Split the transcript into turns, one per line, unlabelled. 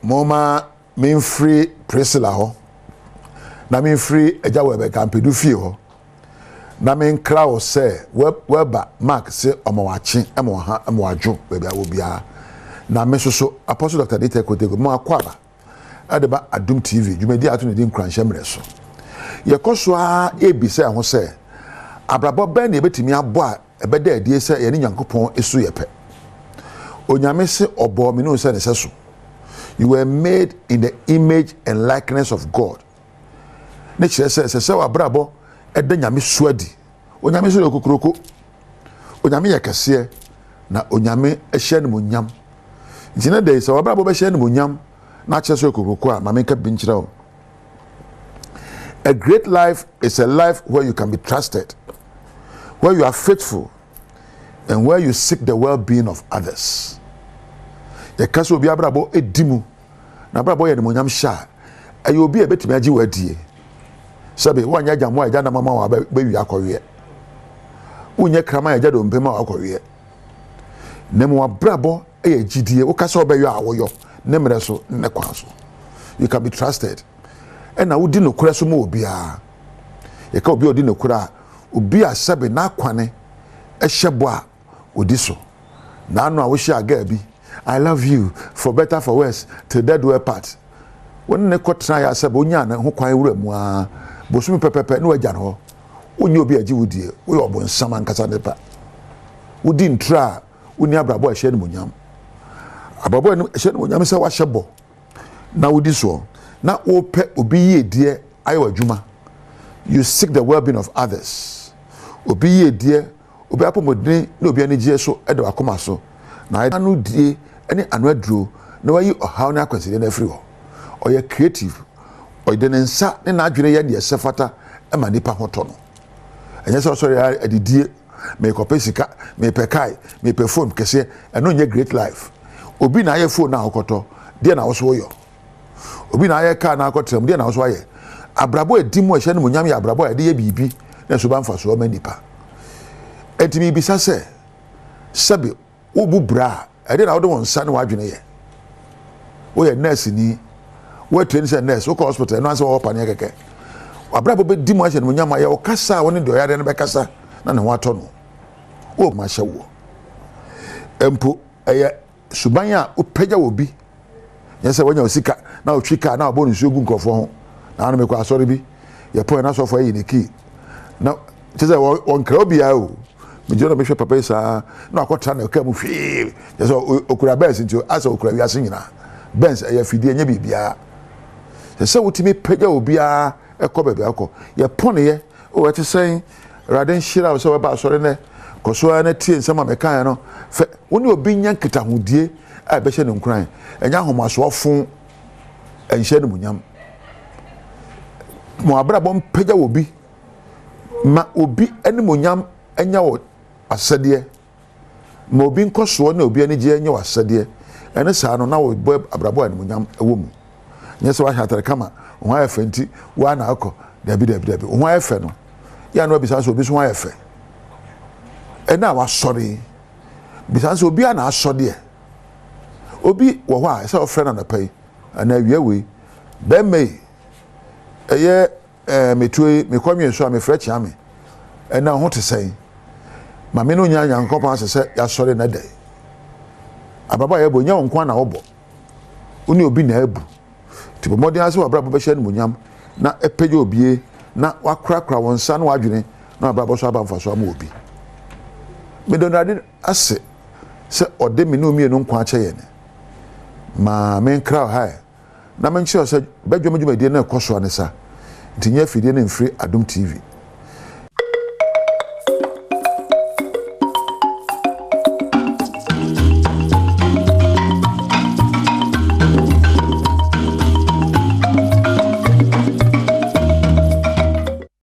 Momma memfiri Priscilla hɔ, na memfiri Agya Wɛbɛ Kampedu fie hɔ, na menkra wo sɛ Wɛba Mark se ɔma wakye, ma waha, ma wadwo baabi a wɔ biara. Na me nso so, Apostle Dr. Dieter Kotego, ma wakɔ aba de ba Adom TV dwumadi a ato ne din Nkuranhyɛ Mmerɛ so. Yɛkɔ so ara rebisa yɛn ho sɛ, abrabɔ bɛn na yɛbɛtumi abɔ a ɛbɛda adie sɛ yɛne Nyankopɔn su yɛ pɛ? Onyame se ɔbɔɔ me ne wo sɛ ne sɛso. You were made in the image and likeness of God. Ne kyerɛ sɛ ɛsɛ sɛ w'abrabɔ ɛda Nyame su adi. Onyame nso yɛ kokroko. Onyame yɛ kɛseɛ na Onyame hyɛ animuonyam. Nti ne dɛ sɛ w'abrabɔ bɛhyɛ animuonyam na akyerɛ sɛ kokroko a, ma menka bi nkyerɛ wo. A great life is a life where you can be trusted, where you are faithful, and where you seek the well-being of others. Yɛka sɛ obi abrabɔ di mu na abrabɔ yɛ animuonyam hyɛ a, ɛyɛ obi a ebetumi agye wɔ adie. Sɛbi wɔnyɛ agyamoa a agya nam ama wɔn abɛwi akɔweɛ. Wonyɛ kraman a agya dompe ma wakɔweɛ. Na mmom abrabɔ yɛ gyidie. Woka sɛ wobɛyɔ a woyɔ ne mmerɛ so ne kwan so. You can be trusted. Ɛna wodi nokorɛ so ma obiara. Yɛka obi a ɔdi nokorɛ a, obi a sɛbe n'akwane hyɛ bɔ a ɔdi so. N'ano a wohyia girl bi, I love you for better for worse till death do us part. Wo ne ne kɔtenaeɛ a sɛbe wonyaa ne ho kwan wura mu ara, bosome pɛpɛpɛ na wagya no hɔ. Wonyɛ obi a ɛgye wo die, woyɛ ɔbonsam ankasa ne ba. Wodi ntoro a wonni abrabɔ a ɛhyɛ animuonyam. Abrabɔ a ɛhyɛ animuonyam sɛ wahyɛ bɔ na wodi soɔ na wopɛ obi yiedie ayɛ w'adwuma. You seek the well-being of others. Obi yiedie, obi apɔmuden ne obi anigyeɛ so da w'akoma so na ayɛ ano die ne ano aduro na wayi ɔhaw ne akwansideɛ no afiri hɔ. Ɔyɛ creative. Ɔde ne nsa ne n'adwene yɛ deɛ ɛsɛ fata ma nipa ho tɔ no. Ɛnyɛ sɛ ɔsɔre ara adidie, merekɔpɛ sika, mepɛ kae, mepɛ phone kɛseɛ, ɛno nyɛ great life. Obi na ayɛ phone na akɔtɔ, deɛ na woso woyɔ. Obi na ayɛ car na akɔtena mu, deɛ na woso ayɛ. Abrabɔ a ɛdi mu a ɛhyɛ animuonyam yɛ abrabɔ a yɛde yɛ biribi na ɛso ba mfasoɔ ma nipa. Enti mebisa sɛ, sɛbe wobu bra a, ɛdeɛ na wode wo nsa ne w'adwene yɛ? Woyɛ nɛɛseni, woatrain sɛ nɛɛse, wokɔ hospital, ɛno ansɛ wɔwɔ paneɛ kɛkɛ. W'abrabɔ bɛdi mu ahyɛ animuonyam ayɛ wo kasa a wo ne deɛ ɔyareɛ no bɛkasa na ne ho atɔ no. Wo ma hyɛ woɔ. Mpo ɛyɛ suban a wopagya wɔ bi, nyɛ sɛ wanya sika na wotwi kaa na wabɔ nsuo gu nkurɔfoɔ ho. Na ano mekɔ asɔre bi, yɛpɔn na asɔfoɔ ayi ne kii. Na kyɛ sɛ wɔnkra obiara o. Megyina na mehwɛ papa yi saa na wakɔtra na kaa mu hwee. Kyɛ sɛ okura Benz nti asɛ okura wiase nyinaa. Benz ɛyɛ afidie ɛnyɛ biribiara. Kyɛ sɛ wotumi pagya obiara ɛkɔ baabi akɔ. Yɛpɔneyɛ o ɛte sɛn Awurade nhyira wo sɛ wɔba asɔre nɛ. Kɔ so ara na tie nsɛm a mekaeɛ no. Fɛ wo ne obi nya nkitahodie a ɛbɛhyɛ no nkuran. Ɛnyɛ ahomasoɔ fo ɛnhyɛ animuonyam. Mo abrabɔ mpagya wɔ bi. Ma obi animuonyam nyɛ wo asɛdeɛ. Ma obi nkɔsoɔ ne obi anigyeɛ nyɛ w'asɛdeɛ. Ɛne saa no na wobɔ abrabɔ a animuonyam wɔ mu. Nyɛ sɛ woahyɛ atare kama, wo ho ayɛ fɛ nti wo ara na akɔ. Dabi, dabi, dabi. Wo ho ayɛ fɛ no, yɛ a na wabisa sɛ obi nso ho ayɛ fɛ. Ɛna a wasɔre yi, bisa sɛ obi a na asɔ deɛ. Obi wɔ hɔ a ɛsɛ ɔfrɛ no anɔpa yi anaa awia wei. Bɛrima yi, ɛyɛ Ɛɛ, metuo yi, mekɔ nwen so a, mefrɛ Kyeame. Ɛnna wo ho te sɛn? Ma me ne wo nyinaa Nyankopɔn ase sɛ yɛasɔre nnɛ da yi. Abrabɔ a yɛbɔ, nyɛ wo nko ara na wobɔ. Wo ne obi na abu. Nti bɔ mmɔden ara sɛ w'abrabɔ bɛhyɛ animuonyam na apagya obie na wakorakora wo nsa ne w'adwene na w'abrabɔ so aba mfaso ama obi. Meda Awurade ase sɛ ɔde me ne wo mmienu nkwa akyɛ yɛn. Ma menkra wo ha ɛ. Na menkyerɛ wo sɛ badwam dwumadie no rekɔ so ara ne sa, nti nyɛ afidie no mfiri Adom TV.